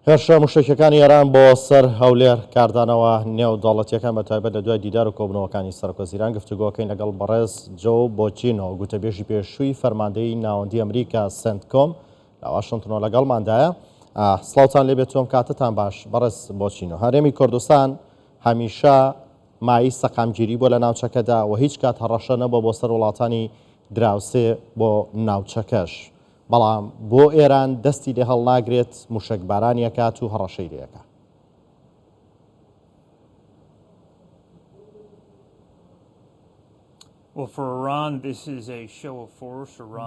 هێرشە موشەکیەکانی ئێران بۆ سەر هەولێر کاردانەوە نێودەوڵەتیەکان بە تایبەت لە دوای دیدار و کۆبوونەوەکانی سەرۆکوەزیران گفتوگۆکەین لەگەڵ بەڕێز جۆ بۆچینۆ گوتەبێژی پێشووی فەرماندەیی ناوەندی ئەمریکا سنتکۆم لە واشنتنەوە لەگەڵماندایە. سڵاوتان لێبێت و ئەم کاتەتان باش بەڕێز بۆچینۆ. هەرێمی کوردستان هەمیشە مایەی سەقامگیری بووە لە ناوچەکەدا و هیچ کات هەڕەشە نەبووە بۆ سەر وڵاتانی دراوسێ بۆ ناوچەکەش. بەڵام بۆ ئێران دەستی لێ هەڵناگرێت، موشەکبارانی ئەکات و هەڕەشەی لێ ئەکا.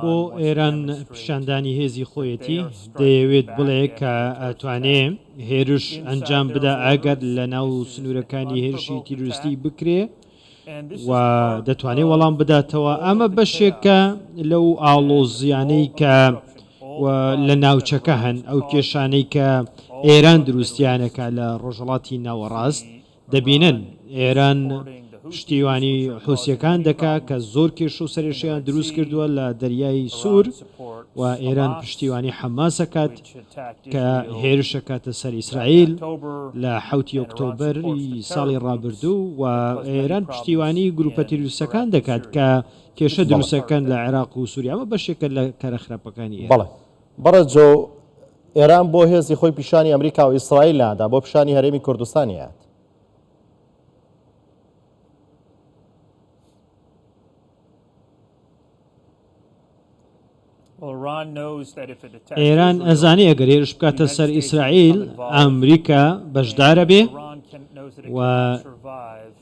بۆ ئێران پیشاندانی هێزی خۆیەتی، دەیەوێت بڵێ کە ئەتوانێ هێرش ئەنجام بدا ئەگەر لە ناو سنوورەکانی هێرشی تیرۆریستی بکرێ و دەتوانێت وەڵام بداتەوە. ئەمە بەشێکە لەو ئاڵۆزیانەی کە لە ناوچەکە هەن، ئەو کێشانەی کە ئێران دروستیانەکە لە ڕۆژهەڵاتی ناوەڕاست. دەبینن ئێران پشتیوانی حوسیەکان دەکا کە زۆر کێشە و سەرێشەیان دروست کردووە لە دەریای سوور و ئێران پشتیوانی حەماس ئەکات کە هێرش ئەکاتە سەر ئیسرائیل لە حەوتی ئۆکتۆبەری ساڵی ڕابردوو و ئێران پشتیوانی گروپە تیرۆریستەکان دەکات کە کێشە دروستەکەن لە عێراق و سووریا ئەمە بەشێکە لە کارە خراپەکانی ئێران. بەڵێ بەڕێز جۆ ئێران بۆ هێزی خۆی پیشانی ئەمریکا و ئیسرائیل نادا بۆ پیشانی هەرێمی کوردستانی ئەیات. ئێران ئەزانێ ئەگەر هێرش بکاتە سەر ئیسرائیل ئەمریکا بەشدارە بێ و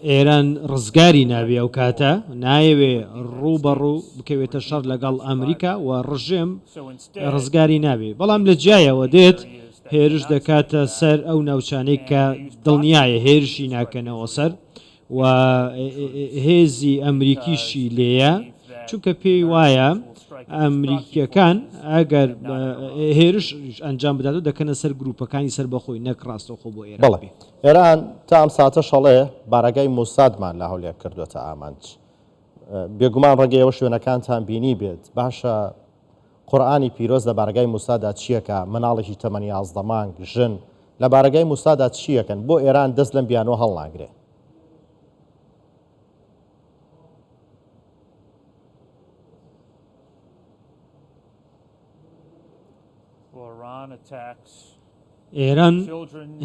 ئێران ڕزگاری نابێ ئەو کاتە نایەوێ ڕوو بە ڕوو بکەوێتە شەڕ لەگەڵ ئەمریکا و ڕژێم ڕزگاری نابێ بەڵام لە جیایەوە دێت هێرش دەکاتە سەر ئەو ناوچانەی کە دڵنیایە هێرشی ناکەنەوە سەر و هێزی ئەمریکیشی لێیە، چونکە پێی وایە ئەمریکییەکان ئەگەر هێرش ئەنجام بدات و دەکەنە سەر گروپەکانی سەر بەخۆی نەک ڕاستەوخۆ بۆ ئێران بەڵێ بێ. ئێران تا ئەم ساتەش ئەڵێ بارەگای موسادمان لە هەولێر کردووەتە ئامانج. بێگومان ڕەنگە ئێوە شوێنەکانتان بینیبێت. باشە قورئانی پیرۆز لە بارەگای موسادا چییەکە؟ مناڵێکی تەمەن 11 مانگ، ژن، لە بارەگای موسادا چییەکەن؟ بۆ ئێران دەست لەم بیانووە هەڵناگرێ؟ ئێران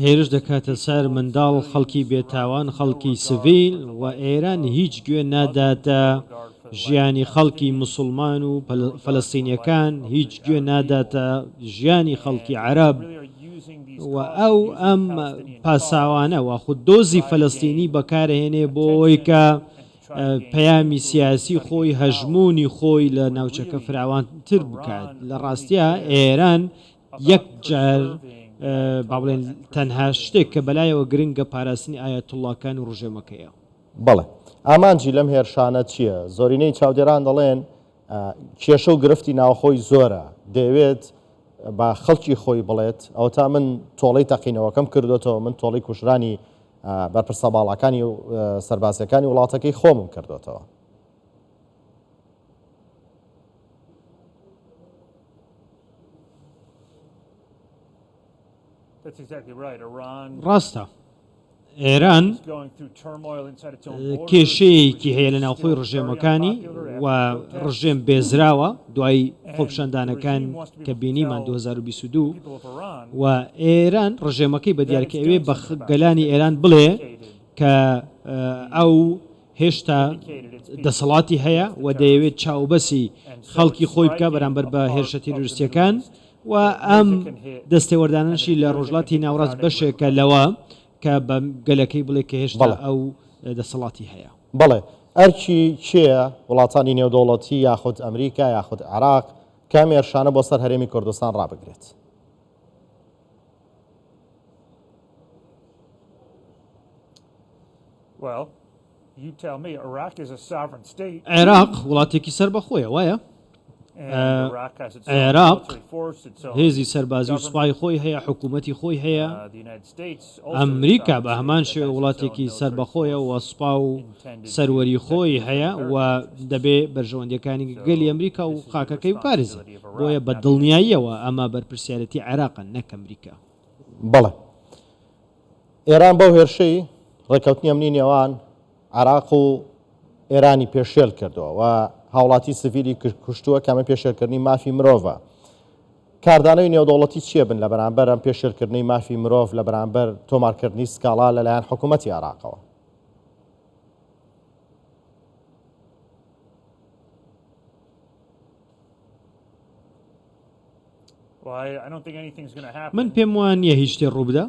هێرش دەکاتە سەر منداڵ، خەڵکی بێتاوان، خەڵکی سڤیل و ئێران هیچ گوێ ناداتە ژیانی خەڵکی موسڵمان و فەلەستینیەکان، هیچ گوێ ناداتە ژیانی خەڵکی عەرەب و ئەو ئەم پاساوانە واخود دۆزی فەلەستینی بەکارهێنێ بۆ ئەوەی کە پەیامی سیاسی خۆی هەژموونی خۆی لە ناوچەکە فراوانتر بکات. لە ڕاستیا ئێران یەک جار با بڵێن تەنها شتێک کە بەلایەوە گرنگە پاراستنی ئایەتوڵڵاکان و ڕژێمەکەیە. بەڵێ. ئامانجی لەم هێرشانە چییە؟ زۆرینەی چاودێران دەڵێن کێشە و گرفتی ناوخۆی زۆرە، دەیەوێت بە خەڵکی خۆی بڵێت ئەوەتا من تۆڵەی تەقینەوەکەم کردۆتەوە، من تۆڵەی کوژرانی بەرپرسە باڵاکانی و سەربازیەکانی وڵاتەکەی خۆمم کردۆتەوە. ڕاستە ئێران کێشەیەکی هەیە لە ناوخۆی ڕژێمەکانی و ڕژێم بێزراوە دوای خۆپیشاندانەکان کە بینیمان 2022 و ئێران ڕژێمەکەی بە دیارکە ئەوێ بە گەلانی ئێران بڵێ کە ئەو هێشتا دەسەڵاتی هەیە و دەیەوێت چاوبەسی خەڵکی خۆی بکە بەرامبەر بە هێرشە تیرۆریستیەکان و ئەم دەستێوەردانەشی لە ڕۆژهەڵاتی ناوەڕاست بەشێکە لەوە کە بە گەلەکەی بڵێ کە هێشتا ئەو دەسەڵاتی هەیە. بەڵێ ئەرکی کێیە وڵاتانی نێودەوڵەتی یاخود ئەمریکا یاخود عێراق کە ئەم هێرشانە بۆ سەر هەرێمی کوردستان ڕابگرێت؟ عێراق وڵاتێکی سەربەخۆیە وایە؟ عێراق هێزی سەربازی و سوپای خۆی هەیە، حکوومەتی خۆی هەیە. ئەمریکا بە هەمان شێوە وڵاتێکی سەربەخۆیە و سوپا و سەروەری خۆی هەیە و دەبێ بەرژەوەندییەکانی گەلی ئەمریکا و خاکەکەی بپارێزێت. بۆیە بە دڵنیاییەوە ئەمە بەرپرسیارێتی عێراقە نەک ئەمریکا. بەڵێ. ئێران بەو هێرشەی ڕێککەوتنی ئەمنی نێوان عێراق و ئێرانی پێشێل کردووە و هاوڵاتی سڤیلی کوشتووە کە ئەمە پێشێلکردنی مافی مرۆڤە. کاردانەوەی نێودەوڵەتی چییە بن لە بەرامبەر ئەم پێشێلکردنەی مافی مرۆڤ لە بەرامبەر تۆمارکردنی سکاڵا لەلایەن حکوومەتی عێراقەوە؟ من پێم وا نییە هیچ شتێ ڕووبدا.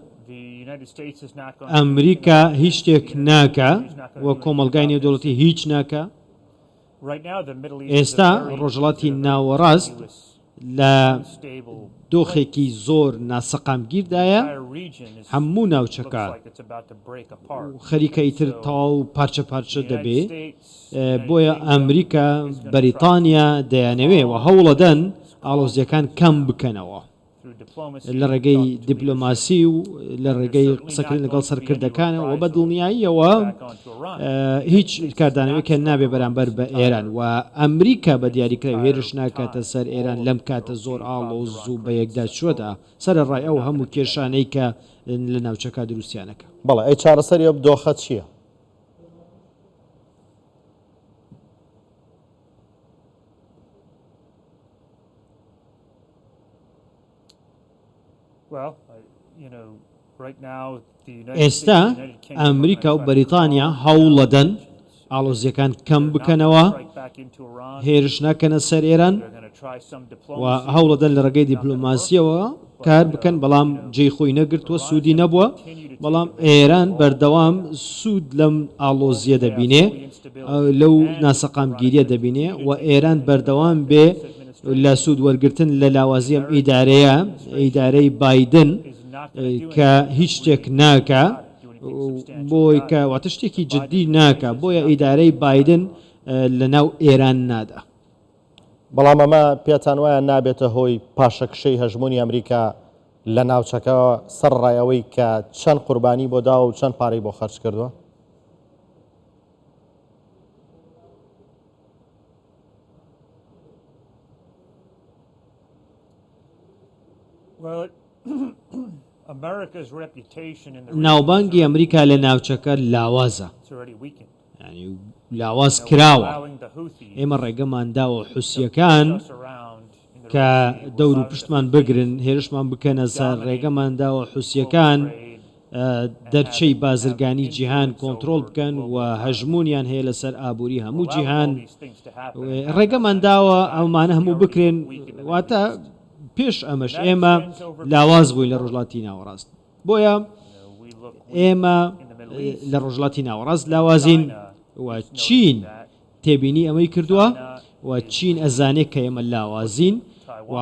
ئەمریکا هیچ شتێک ناکا و کۆمەڵگای نێودەوڵەتی هیچ ناکا. ئێستا ڕۆژهەڵاتی ناوەڕاست لە دۆخێکی زۆر ناسەقامگیردایە، هەموو ناوچەکە خەریکە ئیتر تەواو پارچە پارچە دەبێ، بۆیە ئەمریکا، بەریتانیا دەیانەوێ و هەوڵەدەن ئاڵۆزییەکان کەم بکەنەوە. لە ڕێگەی دیپلۆماسی و لە ڕێگەی قسەکردن لەگەڵ سەرکردەکانەوە بە دڵنیاییەوە هیچ کاردانەوەیەکیان نابێ بەرامبەر بە ئێران و ئەمریکا بە دیاریکراوی هێرش ناکاتە سەر ئێران لەم کاتە زۆر ئاڵۆز و بەیەکداچووەدا سەرەڕای ئەو هەموو کێشانەی کە لە ناوچەکە دروستیانەکە. بەڵێ ئەی چارەسەری ئەم دۆخە چییە؟ ئێستا ئەمریکا و بەریتانیا هەوڵەدەن ئاڵۆزییەکان کەم بکەنەوە، هێرش نەکەنە سەر ئێران و هەوڵەدەن لە ڕێگەی دیپلۆماسییەوە کار بکەن، بەڵام جێی خۆی نەگرتووە، سوودی نەبووە، بەڵام ئێران بەردەوام سوود لەم ئاڵۆزییە دەبینێ، لەو ناسەقامگیرییە دەبینێ و ئێران بەردەوام بێ لە سوود وەرگرتن لە لاوازی ئەم ئیدارەیە، ئیدارەی بایدن کە هیچ شتێک ناکا بۆی کە واتە شتێکی جددی ناکا، بۆیە ئیدارەی بایدن لە ناو ئێران نادا. بەڵام ئەمە پێتان وایە نابێتە هۆی پاشەکشەی هەژموونی ئەمریکا لە ناوچەکە سەرەڕای ئەوەی کە چەند قوربانی بۆ داوە و چەند پارەی بۆ خەرج کردووە؟ ناوبانگی ئەمریکا لە ناوچەکە لاوازە. یانی لاواز کراوە. ئێمە ڕێگەمان داوە حوسییەکان کە دەور و پشتمان بگرن، هێرشمان بکەنە سەر، ڕێگەمان داوە حوسییەکان دەرچەی بازرگانی جیهان کۆنترۆڵ بکەن و هەژموونیان هەیە لەسەر ئابووری هەموو جیهان. ڕێگەمان داوە ئەمانە هەموو بکرێن، واتە پێش ئەمەش ئێمە لاواز بووین لە ڕۆژهەڵاتی ناوەڕاست. بۆیە ئێمە لە ڕۆژهەڵاتی ناوەڕاست لاوازین و چین تێبینی ئەمەی کردووە و چین ئەزانێ کە ئێمە لاوازین و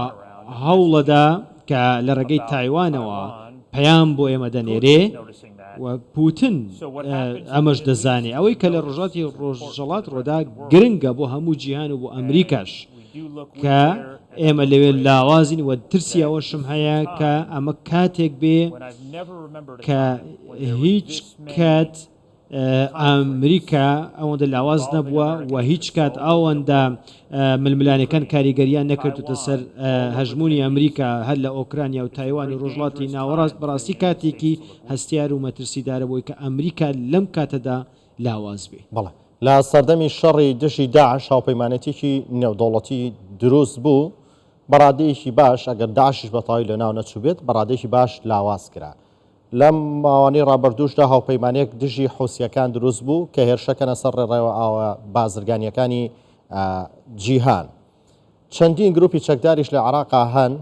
هەوڵەدا کە لە ڕێگەی تایوانەوە پەیام بۆ ئێمە دەنێرێ و پوتن ئەمەش دەزانێ ئەوەی کە لە ڕۆژهەڵاتی ڕۆژهەڵات ڕۆدا گرنگە بۆ هەموو جیهان و بۆ ئەمریکاش کە ئێمە لەوێ لاوازین و ترسی ئەوەشم هەیە کە ئەمە کاتێک بێ کە هیچ کات ئەمریکا ئەوەندە لاواز نەبووە و هیچ کات ئەوەندە ململانێکان کاریگەریان نەکردوتە سەر هەژمونی ئەمریکا هەر لە ئۆکرانیا و تایوان و ڕۆژهەڵاتی ناوەڕاست بەڕاستی کاتێکی هەستیار و مەترسیدارە بۆی کە ئەمریکا لەم کاتەدا لاواز بێ. بەڵێ. لە سەردەمی شەڕی دژی داعش هاوپەیمانێتیی نێودەوڵەتی دروست بوو، بە ڕادەیەکی باش، ئەگەر داعشیش بە تەواوی لەناو نەچووبێت، بە ڕادەیەکی باش لاواز کرا. لەم ماوانەی ڕابردووشدا هاوپەیمانێک دژی حوسییەکان دروست بوو کە هێرشەکەنە سەر ڕێڕەوە ئاوە بازرگانییەکانی جیهان. چەندین گروپی چەکداریش لە عێراقا هەن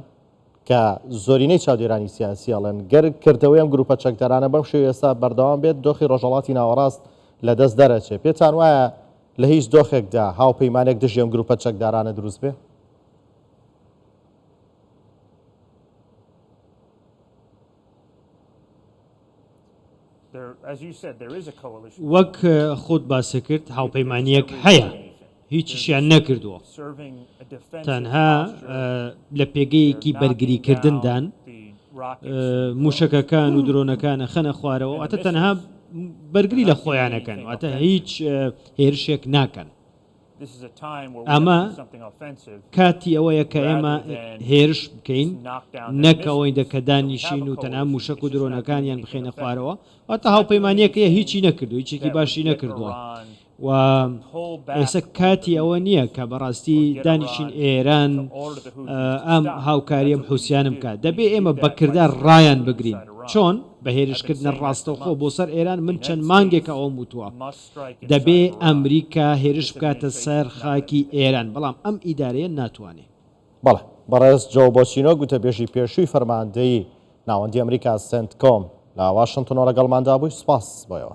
کە زۆرینەی چاودێرانی سیاسی ئەڵێن گەر کردەوەی ئەم گروپە چەکدارانە بەم شێوەیە ئێستا بەردەوام بێت دۆخی ڕۆژهەڵاتی ناوەڕاست لەدەست دەرەچێ. پێتان وایە لە هیچ دۆخێکدا هاوپەیمانێک دژی ئەم گروپە چەکدارانە دروست بێ؟ وەک خۆت باست کرد هاوپەیمانییەک هەیە، هیچیشیان نەکردووە، تەنها لە پێگەیەکی بەرگریکردندان، موشەکەکان و درۆنەکان ئەخەنە خوارەوە، واتە تەنها بەرگری لە خۆیان ئەکەن، واتە هیچ هێرشێک ناکەن. ئەمە کاتی ئەوەیە کە ئێمە هێرش بکەین نەک ئەوەیدە کە دانیشین و تەنها موشەک و درۆنەکانیان بخەینە خوارەوە، واتە هاوپەیمانیەکەیە هیچی نەکردووە، هیچێکی باشی نەکردووە و ئێستا کاتی ئەوە نییە کە بەڕاستی دانیشین ئێران ئەم هاوکاریەم حوسیانم بکات، دەبێ ئێمە بە کردار ڕایان بگرین، چۆن؟ بە هێرشکردنە ڕاستەوخۆ بۆ سەر ئێران، من چەند مانگێکە ئەوەم وتووە. دەبێ ئەمریکا هێرش بکاتە سەر خاکی ئێران، بەڵام ئەم ئیدارەیە ناتوانێ. بەڵێ. بەڕێز جۆ بۆچینۆ گوتەبێژی پێشووی فەرماندەیی ناوەندی ئەمریکا، سێنتکۆم، لە واشنتنەوە لەگەڵماندا بووی، سوپاس بۆ ئێوە.